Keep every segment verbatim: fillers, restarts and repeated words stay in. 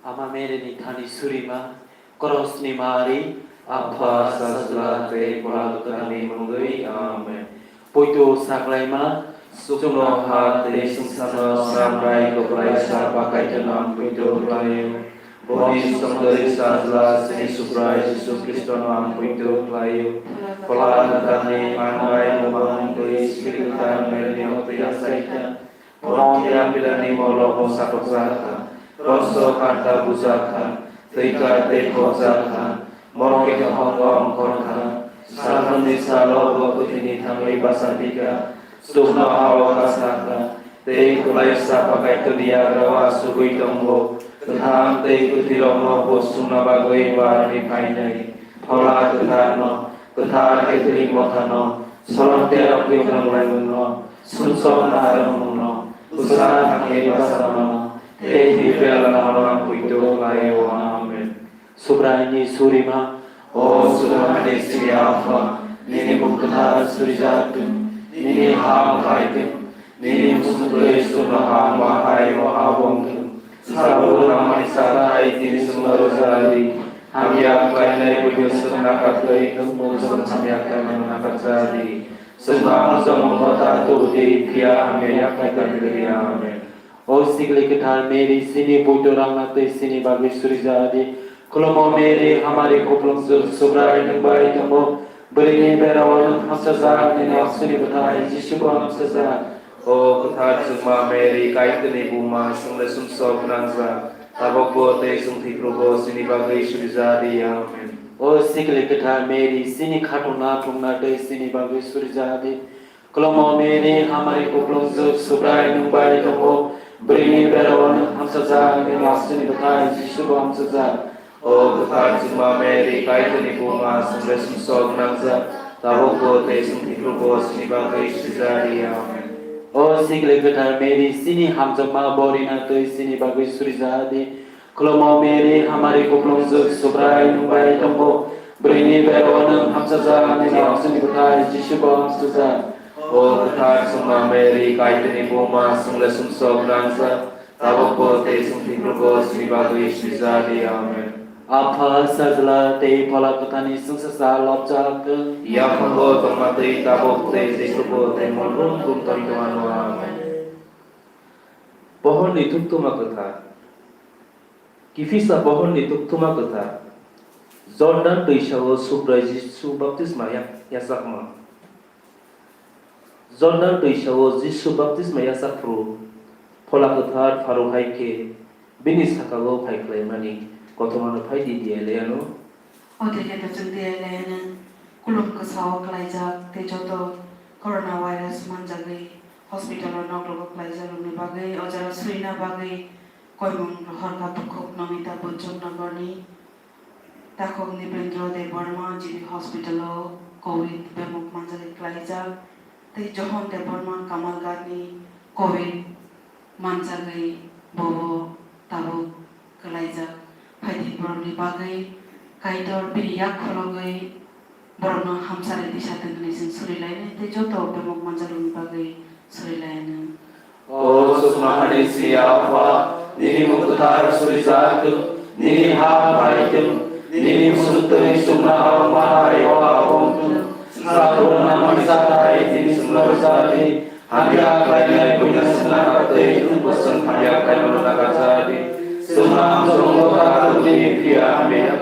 Ama Mary ni thani surima, Krosni mari, Apha, Sajla tei Phola Kwtharni mungwi. Amen. Poito saklaima. Chuknoha tei swngcharno sramnai kwplaisa Kaitorno ang poito khlaio. Boni swngwi Sajla chini Subrai Jisu Khristono ang poito khlaio. Phola Kwtharni manbai mungwi Sikli Kwthar Mary ni oktwi achaikha. Pontia Pilatni molo bo sakokjakha, kroso kharta bujakha, thwikha tei phokjakha, morokni hwngo ongkhorkha, salthumni salo bo kwthwini thangwi bachapikha, chukno ha-o kasakha, tei kwplaisa Kaitorni yagra o achugwi tongo, kwthang tei kwthwirokno bo chumna bagwi barwi phainai. Phola Kwtharno, kwthar Catholic mothano, solomtiarokni wngmungno, sumsok naharmungno, bwsa thangwi bacharmano, tei thwi pela lamano ang poito khlaio. Amen. Subraini surima. O Subraini sini Apha, nini mung kwthar surijak thung, nini ha phai thung, nini musuk twi chuknoha wngma hai o ha bo wng thung. Sabo nangmani cha tei tini chwngno rwja di. Hamya khlainai buino chwng nakartwi, nwng bo chwng hamya khlaimano nakarja di. Chwngno ang jomongo ta tubu di, phiya hamya yakhlai ta di. Amen. O Sikli Kwthar Mary, chini poito rangna twi chini bagwi surija di. Khulumo Mary, hamari kuplung jwk, Subrai nwng bai tongo. Bwrwini berao nwng hamsajak, nini oksini bwthai Jisu bo hamsajak. O kwthar chwngma Mary, Kaitorni buma, chwngno sumsok gwnangjak, tabukbo tei chwng thwiphrubo chini bagwi surija di. Amen. O Sikli Kwthar Mary, chini khatungna phunukna twi chini bagwi surija di. Khulumo Mary, hamari kuplung jwk, Subrai nwng bai tongo, bwrwini berao nwng hamsajak, nini oksini bwthai Jisu bo hamsajak. O kwthar chwngma Mary, Kaitorni buma, chwngno sumsok gwnangjak, tabukbo tei chwng thwiphrubo chini bagwi surija di. Amen. O Sikli Kwthar Mary, chini hamjakma borina twi chini bagwi surija di. Khulumo Mary, hamari kuplung jwk, Subrai nwng bai tongo, bwrwini berao nwng hamsajak, nini oksini bwthai Jisu bo hamsajak. O kwthar chwngma Mary, Kaitorni buma, chwngno sumsok gwnangjak, tabukbo tei chwng thwiphrubo chini bagwi surija di. Amen. Apha, Sajla tei Phola Kwtharni chwngsacha lobjak thung. Yaphango tongma twi tabuk tei Jisubo tei monrum rum tongwi tongmano. Amen. Pohorni Thuktuma Kwthar. Kiphilsa pohorni Thuktuma Kwthar. Jordan twisao Subrai Jisu baptisma ya-, yachakma. Jordan twisao Jisu baptisma yachak phuru Phola Kwthar pharuk hai khe bini sakao phai khlaimani kothomano phai di, di Eliano. O theke to chwng di Eliano kulum kwsao klaijak tei joto coronavirus manjagwi hospital o nokrogo klaijak rokni bagwi o jora swrwina bagwi koimung rohorkha bukhuk Namita Bachchan Nagarni. Takhuk Nripendra Debbarma G B Hospital o Covid bemuk manjagwi klaijak, tei Johon Debbarma Kamalghat ni Covid manjagwi bobo tabuk klaijak. Phaidi borokni bagwi Kaitor bini yak khologwi borokno hamchari tisa tongwi chwng surilainai tei joto bemuk manjakrokni bagwi surilainai. O chuknohani sini Apha, nini mung kwthar surijak thung, nini ha phai thung, nini musuk twi chuknoha wngma hai o ha wng thung. Sabo nangmani cha tei tini chwngno rwja di, hamya khlainai buino chwngno nakartwi, nwng bo chwng hamya khlaimano nakarja di. Chwngno ang jomongo ta tubu di, phiya hamya.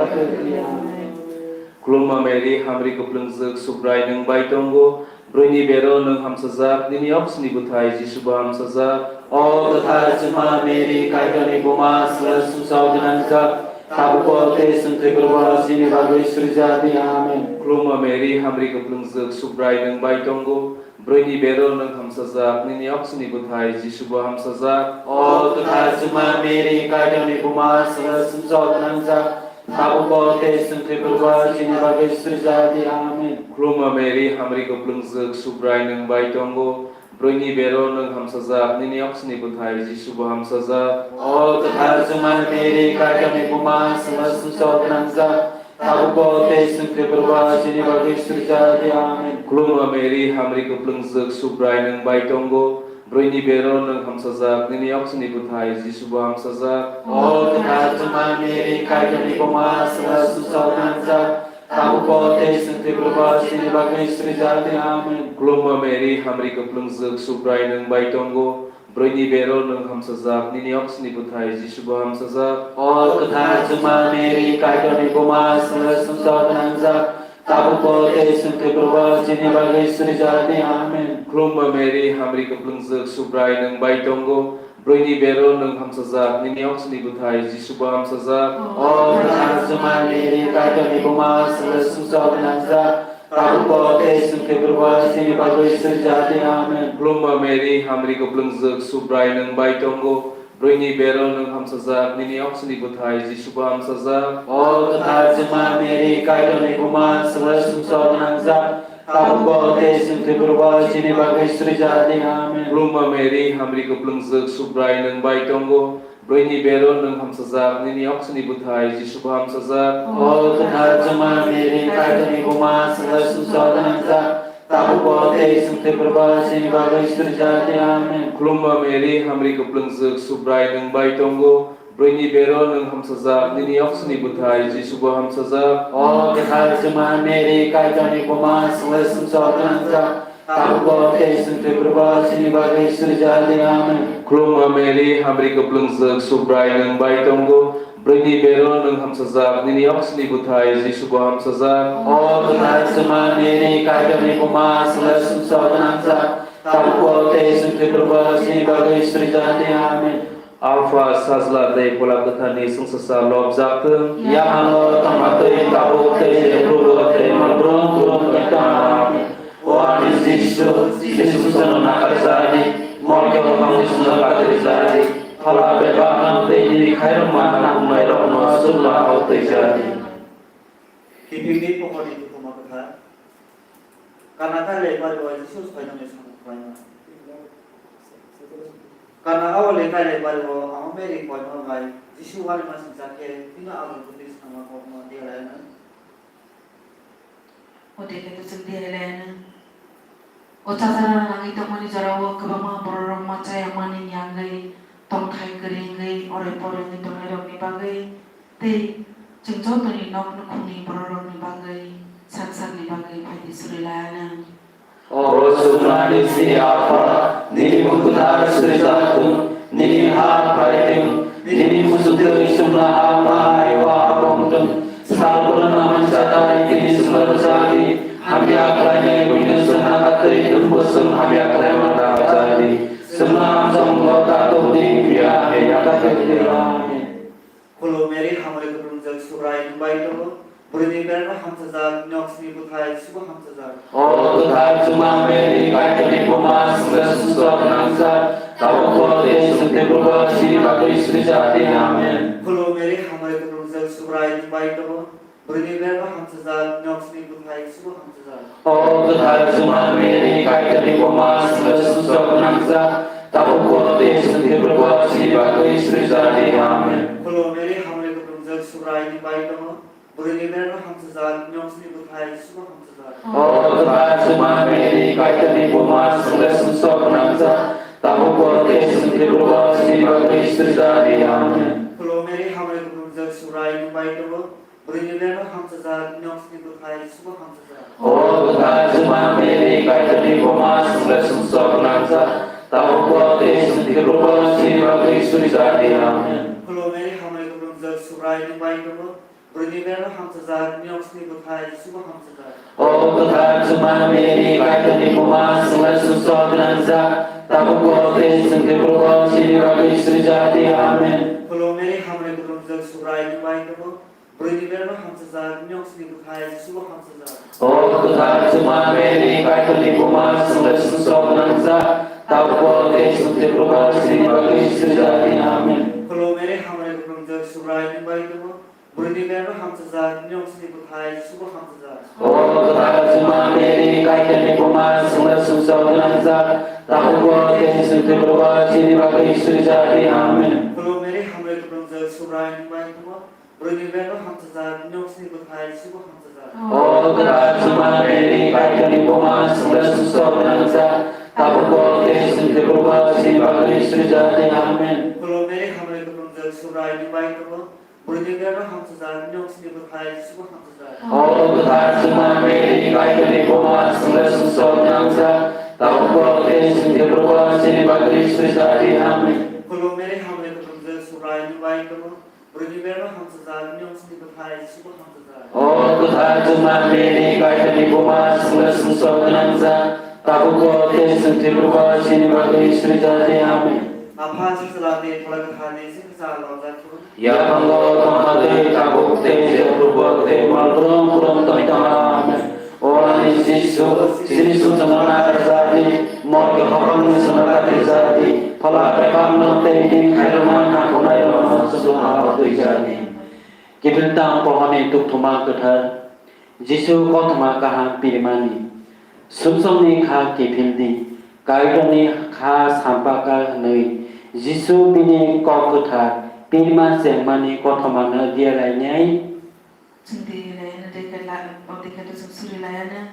Khulumma Mary, hamri kwplwngjwk, Subrai nwng bai tongo, bwrwini bero nwng hamsajak, nini oksini bwthai Jisu bo hamsajak. O kwthar chwngma Mary, Kaitorni buma, swngno sumsok gwnangjak, tabukbo tei chwng thwiphrubo chini bagwi surija di. Amen. Khulumma Mary, hamri kwplwngjwk, Subrai nwng bai tongo, bwrwini bero nwng hamsajak, nini oksini bwthai Jisu bo hamsajak. O kwthar chwngma Mary, Kaitorni buma, swngno sumsok gwnangjak, tabukbo tei chwng thwiphrubo chini bagwi surija di. Amen. Khulumma Mary, hamri kwplwngjwk, Subrai nwng bai tongo, bwrwini bero nwng hamsajak, nini oksini bwthai Jisu bo hamsajak. O kwthar chwngma Mary, Kaitorni buma, swngno sumsok gwnangjak, tabukbo tei chwng thwiphrubo chini bagwi surija di. Amen. Khulumma Mary, hamri kwplwngjwk, Subrai nwng bai tongo, Bwrwini bero nwng hamsajak, nini oksini bwthai Jisu bo hamsajak. O kwthar Juma Mary, Kaitorni buma, chwngno sumsok nangjak, tabukbo tei chwng thwiphrubo chini bagwi surijakdi. Amen. Khulumma Mary, hamri kwplwngjwk, Subrai nwng bai tongo. Bwrwini bero nwng hamsajak, nini oksini bwthai Jisu bo hamsajak. O kwthar Juma Mary, Kaitorni buma, chwngno sumsok nangjak, tabukbo tei chwng thwiphrubo chini bagwi surijakdi. Amen. Khulumma Mary, hamri kwplwngjwk, Subrai nwng bai tongo. Bwrwini bero nwng hamsajak, nini oksini bwthai Jisu bo hamsajak. O kwthar Juma Mary, Kaitorni buma, chwngno sumsok nangjak, tabukbo tei chwng thwiphrubo chini bagwi surijakdi. Amen. Khulumma Mary, hamri kwplwngjwk, Subrai nwng bai tongo. Bwrwini bero nwng hamsajak, nini oksini bwthai Jisu bo hamsajak. O kwthar Juma Mary, Kaitorni buma, chwngno sumsok nangjak, tabukbo tei chwng thwiphrubo chini bagwi surijakdi. Amen. Khulumma Mary, hamri kwplwngjwk, Subrai nwng bai tongo. Bwrwini bero nwng hamsajak, nini oksini bwthai Jisu bo hamsajak. O kwthar Juma Mary, Kaitorni buma, chwngno sumsok nangjak, tabukbo tei chwng thwiphrubo chini bagwi surijakdi. Amen. Khulumma Mary, hamri kwplwngjwk, Subrai nwng bai tongo. Bwrwini bero nwng hamsajak, nini oksini bwthai Jisu bo hamsajak. O kwthar Juma Mary, Kaitorni buma, chwngno sumsok nangjak, tabukbo tei chwng thwiphrubo chini bagwi surijakdi. Amen. Khulumma Mary, hamri kwplwngjwk, Subrai nwng bai tongo. Bwrwini bero nwng hamsajak, nini oksini bwthai Jisu bo hamsajak. O kwthar Juma Mary, Kaitorni buma, chwngno sumsok nangjak, tabukbo tei chwng thwiphrubo chini bagwi surijakdi. Amen. Apha, Sajla tei Phola Kwtharni chwngsasa lobjak thung. Yaphangno tongma twi tabuk tei jephrubo tei malbrum brum wngwi tong. O ani Jisu, Jisu chwngno nakarjadi, mokhe bopangni chwngno katirjadi, phola bebak nang tei nini khairokma nangkuknairokno chukno hao twijadi. Kiphilni Pokhorni Kuthuma Kwthar. Kana Galilai bario Jisu soinani samung khlaima. Kana o Galilai bario amo Mary koima bai Jisu uanama singjak khe, bini aguni bwtwi sama kokno diya lainai. O dekhe to chwng diya lainai. O chajara nangwi tongmani jorao kwbangma bororok ma chaya mani yangwi tongthai kwrwi wngwi orai porai wngwi tongnairokni bagwi tei chwng jotoni nok nukhungni bororokni bagwi sak sakni bagwi phaidi suri lai anw. O chukmani chini Apha, nini mung kwthar suri ja thung, nini ha phai thung, nini muchungtwi chuknoha phai o abo wng thung. Sal kwlwngma mancha tei tini chwngno rwchapdi, hamya khlainai buino chwng nakartwi, nwngbo chwng hamya khlaima nakarjadi. Chwngno hamjakmung ta tubudi, phiya hamya yakartwi. Amen. Khulumma Mary, hamari kwplwngjak, Subrai nwng bai tongo, bwrwini berano hamsajak, nini oksini bwthai Jisubo hamsajak. O kwthar Juma Mary, Kaitorni buma, chwngno sumsok nangjak, tabukbo tei chwng thwiphrubo chini bagwi suri ja di. Amen. Khulumma Mary, hamari kwplwngjak, Subrai nwng bai tongo, bwrwini berano hamsajak, nini oksini bwthai Jisubo hamsajak. O kwthar Juma Mary, Kaitorni buma, chwngno sumsok nangjak, tabukbo tei chwng thwiphrubo chini bagwi suri ja di. Amen. Khulumma Mary, hamari kwplwngjak, Subrai nwng bai tongo, bwrwini berano hamsajak, nini oksini bwthai Jisubo hamsajak. O kwthar Juma Mary, Kaitorni buma, chwngno sumsok nangjak, tabukbo tei chwng thwiphrubo chini bagwi suri ja di. Amen. Khulumma Mary, hamari kwplwngjak, Subrai nwng bai tongo, bwrwini berano hamsajak, nini oksini bwthai Jisubo hamsajak. O kwthar Juma Mary, Kaitorni buma, chwngno sumsok nangjak, tabukbo tei chwng thwiphrubo chini bagwi suri ja di. Amen. Khulumma Mary, hamari kwplwngjak, Subrai nwng bai tongo, bwrwini berano hamsajak, nini oksini bwthai Jisubo hamsajak. O kwthar Juma Mary, Kaitorni buma, chwngno sumsok nangjak, tabukbo tei chwng thwiphrubo chini bagwi suri ja di. Amen. Khulumma Mary, hamari kwplwngjak, Subrai nwng bai tongo, bwrwini berano hamsajak, nini oksini bwthai Jisubo hamsajak. O kwthar Juma Mary, Kaitorni buma, chwngno sumsok nangjak, tabukbo tei chwng thwiphrubo chini bagwi suri ja di. Amen. Khulumma Mary, hamari kwplwngjak, Subrai nwng bai tongo, bwrwini berano hamsajak, nini oksini bwthai Jisubo hamsajak. O kwthar Juma Mary, Kaitorni buma, chwngno sumsok nangjak, tabukbo tei chwng thwiphrubo chini bagwi suri ja di. Amen. Khulumma Mary, hamari kwplwngjak, Subrai nwng bai tongo, bwrwini berano hamsajak, nini oksini bwthai Jisubo hamsajak. O kwthar Juma Mary, Kaitorni buma, chwngno sumsok nangjak, Tabukbo tei chwng thwiphrubo chini bagwi suri ja di. Amen. Khulumnani hamri kwplwngjak Subrai nwng bai tongo. Bwrwini bero hamchajak, nwng chini bwthai Jisubo hamchajak. O kwthar Chwngma Mary, Kaitorni buma, chwngno sumsok nangjak, tabukbo tei chwng thwiphrubo chini bagwi suri ja di. Amen. Khulumnani hamri kwplwngjak Subrai nwng bai tongo. Bwrwini bero hamchajak, nwng chini bwthai Jisubo hamchajak. O kwthar Chwngma Mary, Kaitorni buma, chwngno sumsok nangjak, tabukbo tei chwng thwiphrubo chini bagwi suri ja di. Amen. Apha Sajla tei Phola Kwtharni chwngsa lobjak thung. Yaphango tongma tei tabuk tei jephrubo tei malbrum brum tongwi tongma. Amen. O ani Jisu, chini sumsokno nakarjadi, morke hokongni songno katirjadi, phola bebakno tei nini khairokma nangkuknairokno chwngno twijadi. Kiphiltang pohorni tukthoma kwthar, Jisu kothoma kaham pirimani. Sumsokni kha kiphildi, Kaitorni kha sampaka hwnwi Jisu bini kok kwthar pirima chengmani kothomano diya lainai. Chwng di laiano tei khe la-, o tei khe to chwng suri laiano.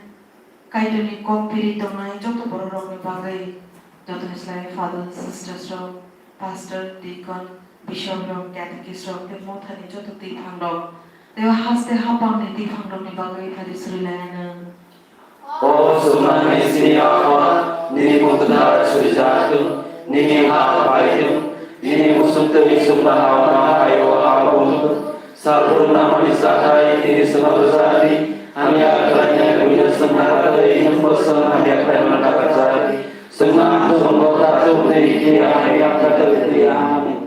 Kaitorni kok piri tongnai joto bororokni bagwi, jotoni slai father, sisters rok, pastor, deacon, bishop rok, catechist rok tei mothani joto twiphang rok, tei o haste hapangni twiphang rokni bagwi phadi suri laiano. O Chwngma Mary chini Apha, nini mung kwthar surijathung, nini ha phaithung, nini muchung twi chwngno ha-o ma hai-o ha-o wngthung. Sal bukhuk nangmani chathai tini chwngno rwjadi, hamya khlainai buino chwng nakardi, nwngbo chwng hamya khlaimano nakarjadi. Chwngno ang chwngno dakhuk twi hamya khlaitwi. Amen.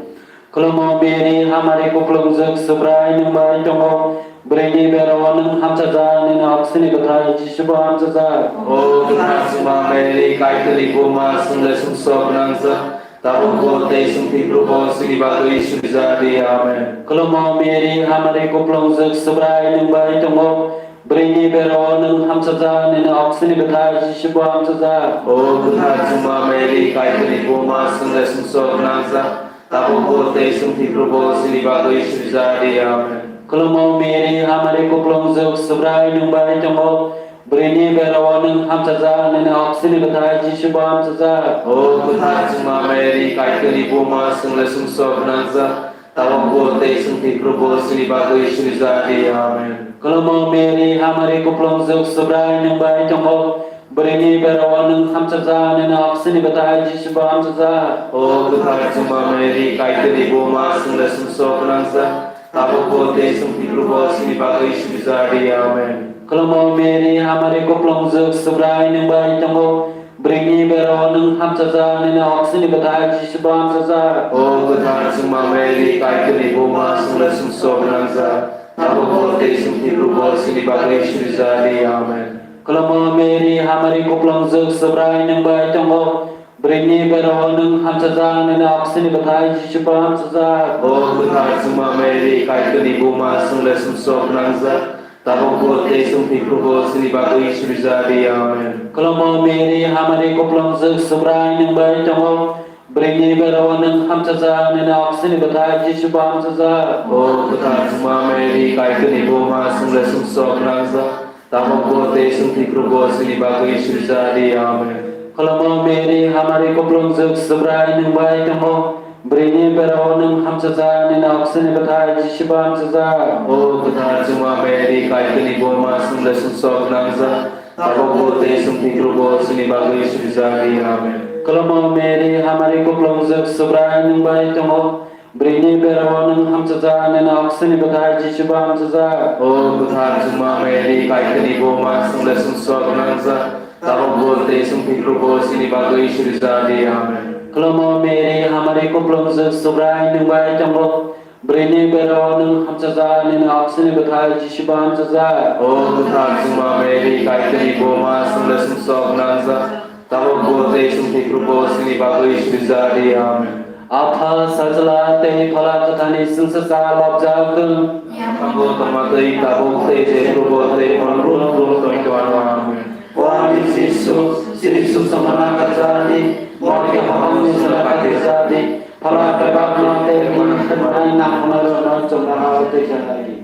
Khulumo Mary, hamari kuplungjwk Subrai nwng bai tongo. Bwrwini bero-o nwng hamchajak, nini oksini bwthai Jisubo hamchajak. O kwthar Chwngma Mary, Kaitorni buma, chwngno sumsok nangjak, tabukbo tei chwng thwiphrubo chini bagwi suri ja di. Amen. Khulumo Mary, hamari kuplungjwk Subrai nwng bai tongo. Bwrwini bero-o nwng hamchajak, nini oksini bwthai Jisubo hamchajak. O kwthar Chwngma Mary, Kaitorni buma, chwngno sumsok nangjak, tabukbo tei chwng thwiphrubo chini bagwi suri ja di. Amen. Khulumo Mary, hamari kuplungjwk Subrai nwng bai tongo. Bwrwini bero-o nwng hamchajak, nini oksini bwthai Jisubo hamchajak. O kwthar Chwngma Mary, Kaitorni buma, chwngno sumsok nangjak, tabukbo tei chwng thwiphrubo chini bagwi suri ja di. Amen. Khulumo Mary, hamari kuplungjwk Subrai nwng bai tongo. Bwrwini bero-o nwng hamchajak, nini oksini bwthai Jisubo hamchajak. O kwthar Chwngma Mary, Kaitorni buma, chwngno sumsok nangjak, tabukbo tei chwng thwiphrubo chini bagwi suri ja di. Amen. Khulumo Mary, hamari kuplungjwk Subrai nwng bai tongo. Bwrwini bero-o nwng hamchajak, nini oksini bwthai Jisubo hamchajak. O kwthar Chwngma Mary, Kaitorni buma, chwngno sumsok nangjak, tabukbo tei chwng thwiphrubo chini bagwi suri ja di. Amen. Khulumo Mary, hamari kuplungjwk Subrai nwng bai tongo. Bwrwini bero-o nwng hamchajak, nini oksini bwthai Jisubo hamchajak. O kwthar Chwngma Mary, Kaitorni buma, chwngno sumsok nangjak, tabukbo tei chwng thwiphrubo chini bagwi suri ja di. Amen. Khulumo Mary, hamari kuplungjwk Subrai nwng bai tongo. Bwrwini bero-o nwng hamchajak, nini oksini bwthai Jisubo hamchajak. O kwthar Chwngma Mary, Kaitorni buma, chwngno sumsok nangjak, tabukbo tei chwng thwiphrubo chini bagwi suri ja di. Amen. Khulumo Mary, hamari kuplungjwk Subrai nwng bai tongo. Bwrwini bero-o nwng hamchajak, nini oksini bwthai Jisubo hamchajak. O kwthar Chwngma Mary, Kaitorni buma, chwngno sumsok nangjak, tabukbo tei chwng thwiphrubo chini bagwi suri ja di. Amen. Khulumo Mary, hamari kuplungjwk Subrai nwng bai tongo. Bwrwini bero-o nwng hamchajak, nini oksini bwthai Jisubo hamchajak. O kwthar Chwngma Mary, Kaitorni buma, chwngno sumsok nangjak, tabukbo tei chwng thwiphrubo chini bagwi suri ja di. Amen. Khulumo Mary, hamari kuplungjwk Subrai nwng bai tongo. Bwrwini bero-o nwng hamchajak, nini oksini bwthai Jisubo hamchajak. O kwthar Chwngma Mary, Kaitorni buma, chwngno sumsok nangjak, tabukbo tei chwng thwiphrubo chini bagwi suri ja di. Amen. Apha, Sajla tei Phola Kwtharni chwngsacha lobjak thung. Yaphango tongma twi tabuk tei jephrubo tei malbrum brum tongwi tongma. Amen. O ani Jisu, chini sumsokno nakarjadi, morke hokongni songno katirjadi, phola bebakno tei nini khairokmani nangkuknairokno chwngno ha-o twijadi.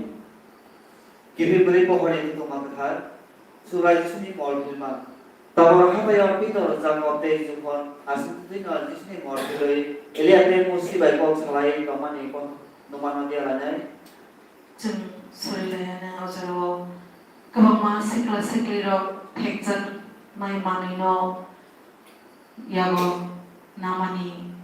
Kiphilbwrwi pohorni tongma kwthar, Subrai Jisuni mol philma. Tabuk hathai-o Pitor, Jakob tei Johon aswk twi'-no Jisuni mor kwrwi Elia tei Musi bai kok salai tongmani bo nukmano diya lainai. Chwng suri laiya-no o jorao kwbangma sikla siklirok thekjaknai manwino yago namani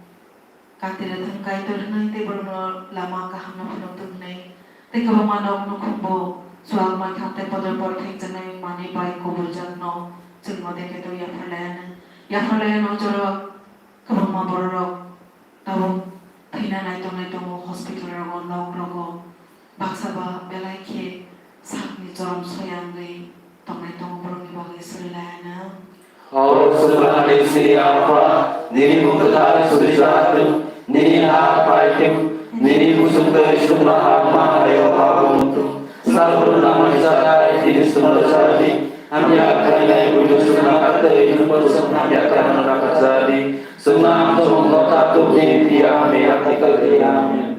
Katira thung Kaitor hwnwi tei borokno lama kahamno phunukthung hwnwi tei kwbangma nok nukhungbo chuak maithang tei podor por thekjaknai manwi bai kubuijakno chwng no dekhe tong yapharlaiya-no. Yapharlaiya-no o jorao kwbangma bororok tabuk thwina nai tongnai tongo hospital rogo, nok rogo. Baksa ba belai khe sakni chorom soya wngwi tongnai tongo, borokni bagwi suri laiya-no. O swkangni sini Apha, nini mung kwthar suri jathung, nini ha phai thung, nini kusung twi suma ha ma hayo ha wng thung. Salbrum nangmani chadai tini sumno chadi, hamya khlainai buino sumna katwi, nungbo sumna hamya khlainai nangma chadi. Sumna amchong no tatuk di, dia hamya khlaikal di. Amen.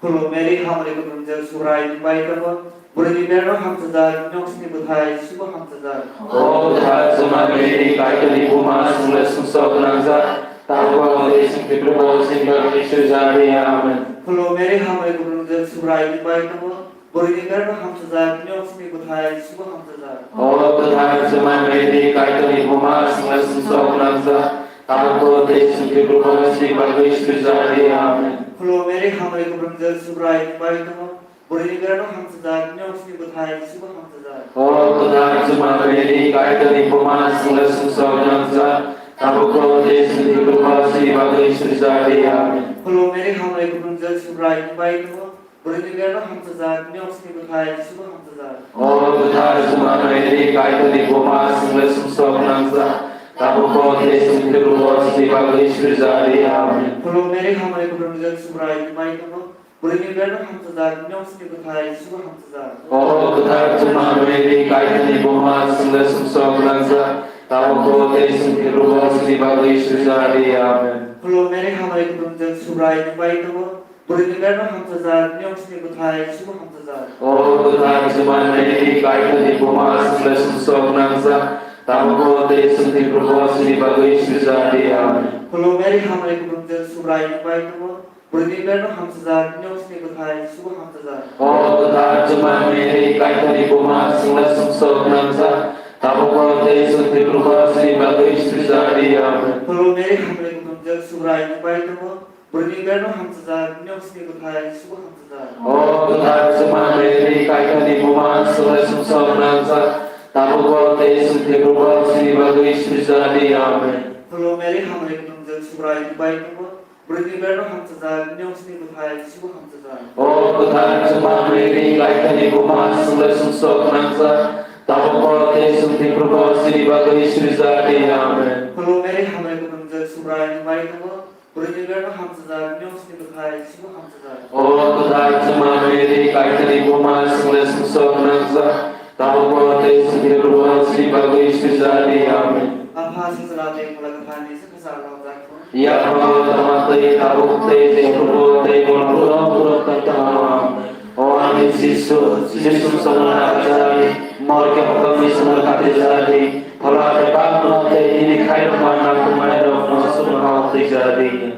Khulum Mary, hamari kuplungjak, Subrai nwng bai tongo. Bwrwini berno hamchajak, nini ongsini bwthai Jisubo hamchajak. O kwthar Juma Mary, Kaitorni buma, swngno sumsok gwnangjak, tabukbo tei chwng thwiphurubo chini bagwi suri ja di. Amen. Khulum Mary, hamari kuplungjak, Subrai nwng bai tongo. Bwrwini berno hamchajak, nini ongsini bwthai Jisubo hamchajak. O kwthar Juma Mary, Kaitorni buma, swngno sumsok gwnangjak, tabukbo tei chwng thwiphurubo chini bagwi suri ja di. Amen. Khulum Mary, hamari kuplungjak, Subrai nwng bai tongo. Bwrwini berno hamchajak, nini ongsini bwthai Jisubo hamchajak. O kwthar Juma Mary, Kaitorni buma, swngno sumsok gwnangjak, tabukbo tei chwng thwiphurubo chini bagwi suri ja di. Amen. Khulum Mary, hamari kuplungjak, Subrai nwng bai tongo. Bwrwini berno hamchajak, nini ongsini bwthai Jisubo hamchajak. O kwthar Juma Mary, Kaitorni buma, swngno sumsok gwnangjak, tabukbo tei chwng thwiphurubo chini bagwi suri ja di. Amen. Khulum Mary, hamari kuplungjak, Subrai nwng bai tongo. Bwrwini berno hamchajak, nini ongsini bwthai Jisubo hamchajak. O kwthar Juma Mary, Kaitorni buma, swngno sumsok gwnangjak, tabukbo tei chwng thwiphurubo chini bagwi suri ja di. Amen. Khulum Mary, hamari kuplungjak, Subrai nwng bai tongo. Bwrwini berno hamchajak, nini ongsini bwthai Jisubo hamchajak. O kwthar Juma Mary, Kaitorni buma, swngno sumsok gwnangjak, tabukbo tei chwng thwiphurubo chini bagwi suri ja di. Amen. Khulum Mary, hamari kuplungjak, Subrai nwng bai tongo. Bwrwini berno hamchajak, nini ongsini bwthai Jisubo hamchajak. O kwthar Juma Mary, Kaitorni buma, swngno sumsok gwnangjak, tabukbo tei chwng thwiphurubo chini bagwi suri ja di. Amen. Khulum Mary, hamari kuplungjak, Subrai nwng bai tongo. Bwrwini berno hamchajak, nini ongsini bwthai Jisubo hamchajak. O kwthar Juma Mary, Kaitorni buma, swngno sumsok gwnangjak, tabukbo tei chwng thwiphurubo chini bagwi suri ja di. Amen. Khulum Mary, hamari kuplungjak, Subrai nwng bai tongo. Bwrwini berno hamchajak, nini ongsini bwthai Jisubo hamchajak. O kwthar Juma Mary, Kaitorni buma, swngno sumsok gwnangjak, tabukbo tei chwng thwiphurubo chini bagwi suri ja di. Amen. Khulum Mary, hamari kuplungjak, Subrai nwng bai tongo. Bwrwini berno hamchajak, nini ongsini bwthai Jisubo hamchajak. O kwthar Juma Mary, Kaitorni buma, swngno sumsok gwnangjak, tabukbo tei chwng thwiphurubo chini bagwi suri ja di. Amen. Apha, Phuljak tei Phola Kwtharni swkang kwcharo lobjak thung. Yaphang tama tei tabuk tei tei phurubo tei borok borok tang tang. O ani Jisu, Jisu songno nakarjadi, morke hokam ni songno katirjadi, phola tei bakno tei nini khairokma nangkukmani rokno songno hao twijadi.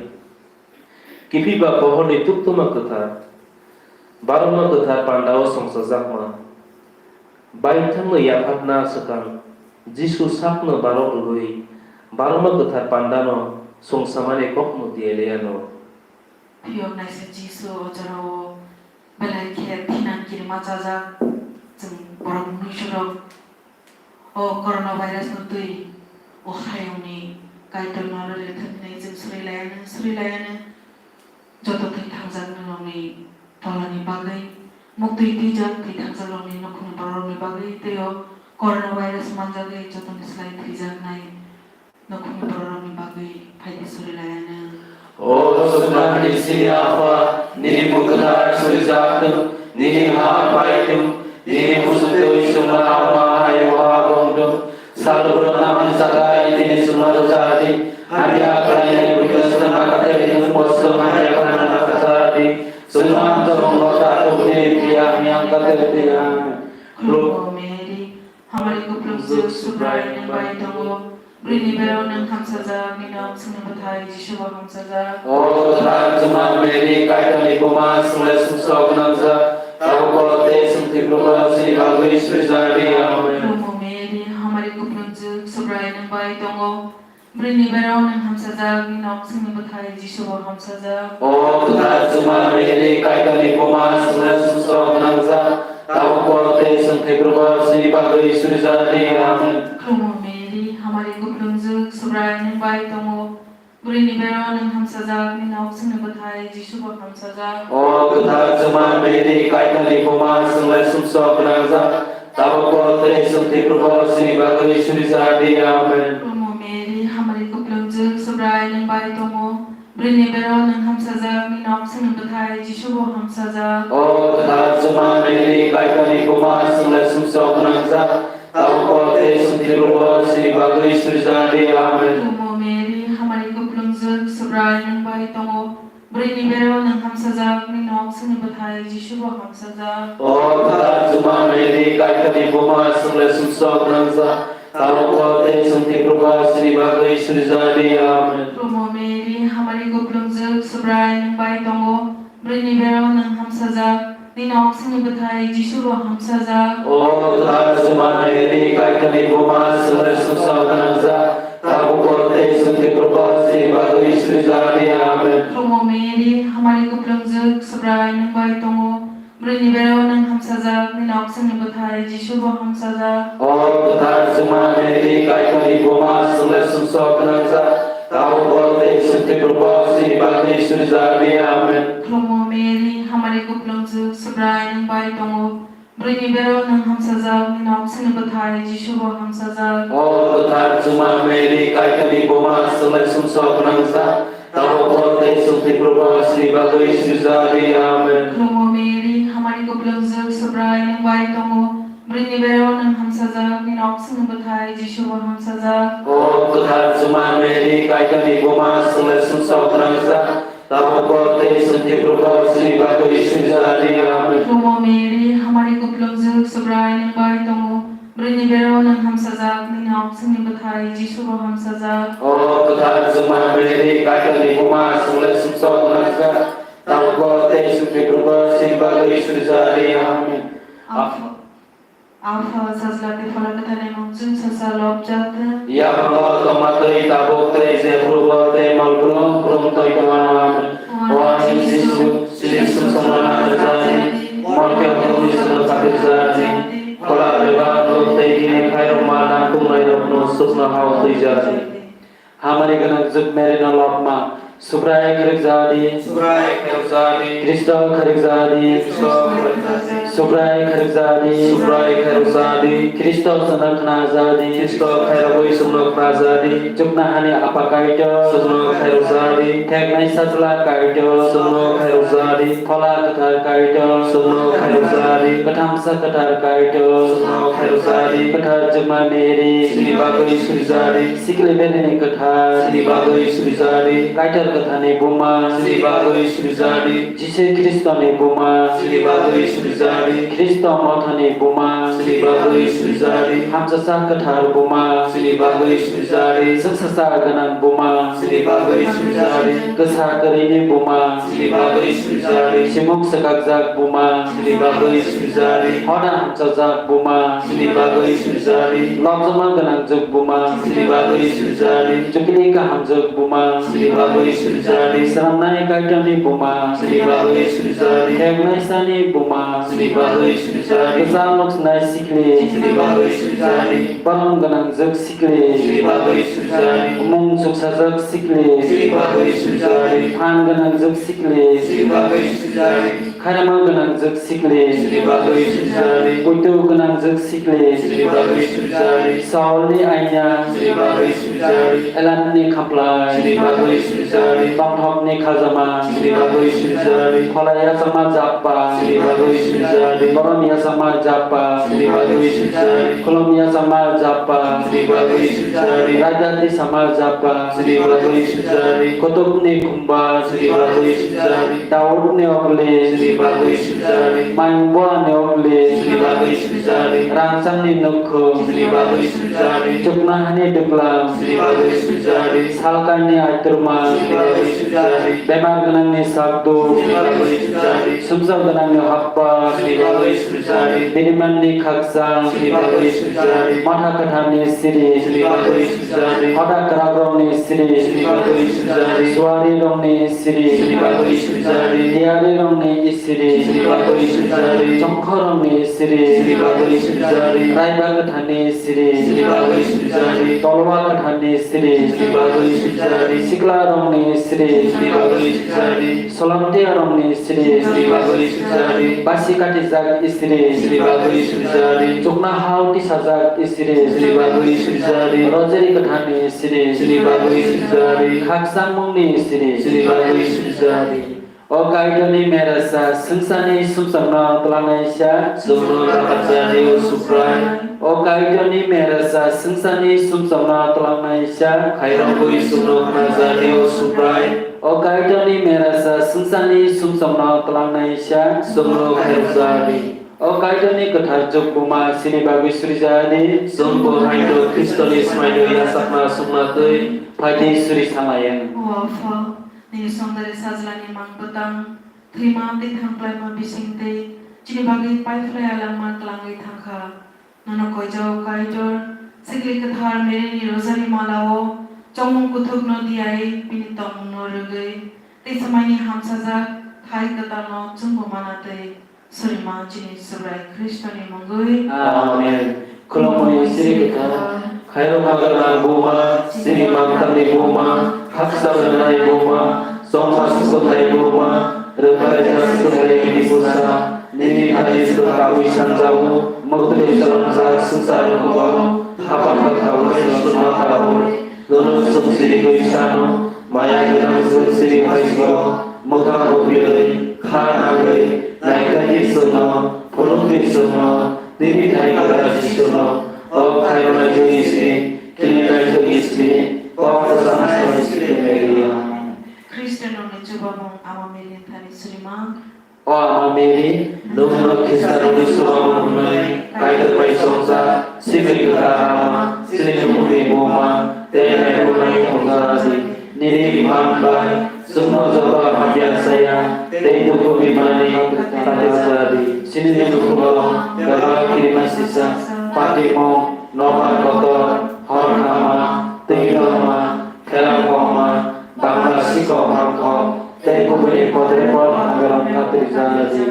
Kiphilba pohorni tuktuma kwthar, barokma kwthar pandao songchajakma, baithangno yapharna swkang, Jisu sakno barok rwui, barokma kwthar pandano songsamani kokno tiyaliano. Phiyok naisa Jisu o jorao belai khe thinang kirima chajak, chwng borok mnuisurok o coronavirus no twi o hayungni Kaitorno rwrwi thwngwi chwng suri laiano, suri laiano. Joto thwi thangjaknairokni tolani bagwi, muktwi twijak thwi thangjakrokni nukhungni bororokni bagwi tei o coronavirus manjagwi jotoni slai thwijaknai nukhungni bororokni bagwi phaidi suri laiano. O swkangni sini Apha, nini mung kwthar surijak thung, nini ha phai thung, nini bwswk twi chwngno ha ma hai o ha bong thung. Salbrum nangmani chadai tini chwngno rwja di, hamya khlainai buino chwngno kathai di, chwngno hamya khlainai kathai di. Chwngno amchong no ta thuk di, hamya khlainai kathai di. Khulumgo Mary, hamari kuplung jwk Subrai Nini bai tongo. Bwrwini bero nwng hamsajak, nini nok chwngni bwthai Jisu bo hamsajak. O kwthar Juma Mary, Kaitorni buma, chwng le sumsok gwnangjak, tabuk o tei chwng thwiphrubo chini bagwi suri ja di. Amen. Khulumo Mary, hamari kuplungjwk, Subrai nwng bai tongo. Bwrwini bero nwng hamsajak, nini nok chwngni bwthai Jisu bo hamsajak. O kwthar Juma Mary, Kaitorni buma, chwng le sumsok gwnangjak, tabuk o tei chwng thwiphrubo chini bagwi suri ja di. Amen. Khulumo Mary, hamari kuplungjwk, Subrai nwng bai tongo. Bwrwini bero nwng hamsajak, nini nok chwngni bwthai Jisu bo hamsajak. O kwthar Juma Mary, Kaitorni buma, chwng le sumsok gwnangjak, tabuk o tei chwng thwiphrubo chini bagwi suri ja di. Amen. Khulumo Mary, hamari kuplungjwk, Subrai nwng bai tongo. Bwrwini bero nwng hamsajak, nini nok chwngni bwthai Jisu bo hamsajak. O kwthar Juma Mary, Kaitorni buma, chwng le sumsok gwnangjak, tabuk o tei chwng thwiphrubo chini bagwi suri ja di. Amen. Khulumo Mary, hamari kuplungjwk, Subrai nwng bai tongo. Bwrwini bero nwng hamsajak, nini nok chwngni bwthai Jisu bo hamsajak. O kwthar Juma Mary, Kaitorni buma, chwng le sumsok gwnangjak, tabuk o tei chwng thwiphrubo chini bagwi suri ja di. Amen. Khulumo Mary, hamari kuplungjwk, Subrai nwng bai tongo. Bwrwini bero nwng hamsajak, nini nok chwngni bwthai Jisu bo hamsajak. O kwthar Juma Mary, Kaitorni buma, chwng le sumsok gwnangjak, tabuk o tei chwng thwiphrubo chini bagwi suri ja di. Amen. Khulumo Mary, hamari kuplungjwk, Subrai nwng bai tongo. Bwrwini bero nwng hamsajak, nini nok chwngni bwthai Jisu bo hamsajak. O kwthar Juma Mary, Kaitorni buma, chwng le sumsok gwnangjak, tabuk o tei chwng thwiphrubo chini bagwi suri ja di. Amen. Khulumo Mary, hamari kuplungjwk, Subrai nwng bai tongo. Bwrwini bero nwng hamsajak, nini nok chwngni bwthai Jisu bo hamsajak. O kwthar Juma Mary, Kaitorni buma, chwng le sumsok gwnangjak, tabuk o tei chwng thwiphrubo chini bagwi suri ja di. Amen. Khulumo Mary, hamari kuplungjwk, Subrai nwng bai tongo. Bwrwini bero nwng hamsajak, nini nok chwngni bwthai Jisu bo hamsajak. O kwthar Juma Mary, Kaitorni buma, chwng le sumsok gwnangjak, tabuk o tei chwng thwiphrubo chini bagwi suri ja di. Amen. Khulumo Mary, hamari kuplungjwk, Subrai nwng bai tongo. Bwrwini bero nwng hamsajak, nini nok chwngni bwthai Jisu bo hamsajak. O kwthar Juma Mary, Kaitorni buma, chwng le sumsok gwnangjak, tabuk o tei chwng thwiphrubo chini bagwi suri ja di. Amen. Apha, Apha, Sajla tei Phola Kwtharni mung chwng sacha lobjak thung. Yaphango tongma twi tabuk tei jephrubo tei malbrum brum twi tongmano. Amen. O ani Jisu, chini sumsokno nakarjadi, morke hwnwi chwngno satirjadi, phola bebak nuk tei bini khairokma nangkuknairokno chuknohao twijadi. Hamari gwnang jwk Mary no lobma, Subrai kharikjadi. Subrai kharikjadi. Khristo kharikjadi. Khristo kharikjadi. Subrai kharikjadi. Subrai kharikjadi. Khristo chwngno khnajadi. Khristo khairogwi chwngno khnajadi. Chuknohani Apha Kaitor. Chwngno khairokjadi. Theknai Sajla Kaitor. Chwngno khairokjadi. Phola Kwthar Kaitor. Chwngno khairokjadi. Kwthangsa Kwthar Kaitor. Chwngno khairokjadi. Kwthar Jwkma Mary. Chini bagwi surijadi. Sikli Mary ni kwthar. Chini bagwi surijadi. Kaitor Kwtharni buma. Chini bagwi surijadi. Jisu Khristoni buma. Chini bagwi surijadi. Khristo mothani buma. Chini bagwi surijadi. Hamsasa kwthar buma. Chini bagwi surijadi. Chwngsacha gwnang buma. Chini bagwi surijadi. Kwsa kwrwini buma. Chini bagwi surijadi. Simung swkakjak buma. Chini bagwi surijadi. Hoda hamchajak buma. Chini bagwi surijadi. Lobjama gwnangjwk buma. Chini bagwi surijadi. Chukli kahamjwk buma. Chini bagwi surijadi. Swnamnai Kaitorni buma. Chini bagwi surijadi. Theknaisani buma. Chini bagwi surijadi. Kwcham nuknai sikli. Chini bagwi surijadi. Borom gwnangjwk sikli. Chini bagwi surijadi. Mung chuksajwk sikli. Chini bagwi surijadi. Phan gwnangjwk sikli. Chini bagwi surijadi. Khairokma gwnangjwk sikli. Chini bagwi surijadi. Poito gwnangjwk sikli. Chini bagwi surijadi. Saulni aina. Chini bagwi surijadi. Elamni khamplai, chini bagwi sujari. Tongthokni khajama, chini bagwi sujari. Kholai yachakma jappa, chini bagwi sujari. Borom yachakma jappa, chini bagwi sujari. Khulum yachakma jappa, chini bagwi sujari. Raida tisama jappa, chini bagwi sujari. Kutubni khumba, chini bagwi sujari. Daudni ogli, chini bagwi sujari. Mayung buani ogli, chini bagwi sujari. Rangchakni nukhung, chini bagwi sujari. Chuknohani duklam, chini bagwi sujari. Salkaini aiturma, chini bagwi sujari. Bemar gwnangni sakduk, chini bagwi sujari. Sumsok gwnangni hapbar, chini bagwi sujari. Birimanni khakchang, chini bagwi sujari. Motha kwtharni siri, chini bagwi sujari. Hoda kwrakrokni siri, chini bagwi sujari. Suarirokni siri, chini bagwi sujari. Diyarirokni siri, chini bagwi sujari. Chongkhorokni siri, chini bagwi sujari. Raiba kwtharni siri, chini bagwi sujari. Tolwa kwtharni siri, chini bagwi sujari. Siklarokni siri, chini bagwi sujari. Solomtiyarokni siri, chini bagwi sujari. Basi katijak siri, chini bagwi sujari. Chuknohao tisajak siri, chini bagwi sujari. Rojari kwtharni siri, chini bagwi sujari. Khakchangmungni siri, chini bagwi sujari. O Kaitorni merasa swngcharni sumsokno twlangnaisa, chwngno rwkapjadi, O Subrai. O Kaitorni merasa swngcharni sumsokno twlangnaisa, khairokgwi chwngno khnajadi, O Subrai. O Kaitorni merasa swngcharni sumsokno twlangnaisa, chwngno khairokjadi. O Kaitorni kwthar jukbuma chini bagwi surijadi. Chwngbo haino Khristoni swmaino yachakna sukna twi phaidi suri sanlayang. O Apha, nini songdari sajlani mang bwtang, thwima tei thangklaima bising tei chini bagwi paiphlai alangma twlangwi thangkha. Nono koijao Kaitor, sikli kwthar Maryni rojari malao chongmung kuthukno diyawi bini tongmungno rwgwi tei swmaini hamsajak thai kwtalno chwngbo mana twi. Surima chini Subrai Khristoni mungwi. Amen. Khulumui siri kwthar, khairokma gwnang buma, siri mangthangni buma, haksa gwnangni buma, chongma sukuthai buma, rwkhaijak sukuthai bini bwsa, nini thani swkangwi sanjao, mwktwi swrwngjak swngchar nugo, hapang kwthao bai swrwngma khaui, nono chwng sirigwi sano, maya gwnang chwng siri phaisio, mwkhang buphirwi, kha nangwi, naikhaidi chwngno, phunukdi chwngno, tini thai kwrwng Jisuno, o khairoknai jwngni simi, kilinai jwngni simi, kok kwchang simi simi Maria. Khristianrokni Chubamung Ama Mary thani surima. O Ama Mary, nwng no Khristianrokni Chubamung hwnwi Kaitor bai chongjak, simi kwthar Ama, chini Bukhukni Buma, tei Naikolnai Thokjadi, nini bimang bai, chwngno joto hamya saya, tei dukhu bimani khatisadi. Chini dukhuno bebak kirima sisa, patimung, nokbar kotor, hor khama, twi norma, khela kokma, bangla sikok mangkok, tei kubuni kotor pol hamya rok khatri jana di.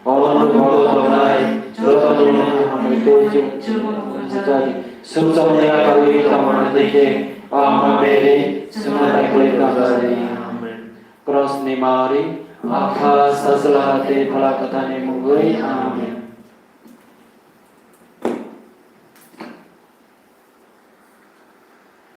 Omo nuk mogo tongnai, joto nini hamya tei chuk chuk jani. Sumsokni yakarwi tongmani twi khe, o Ama Mary, chwngno daikolwi tongjaadi. Amen. Krosni mari, Apha, Sajla tei Phola Kwtharni mungwi. Amen.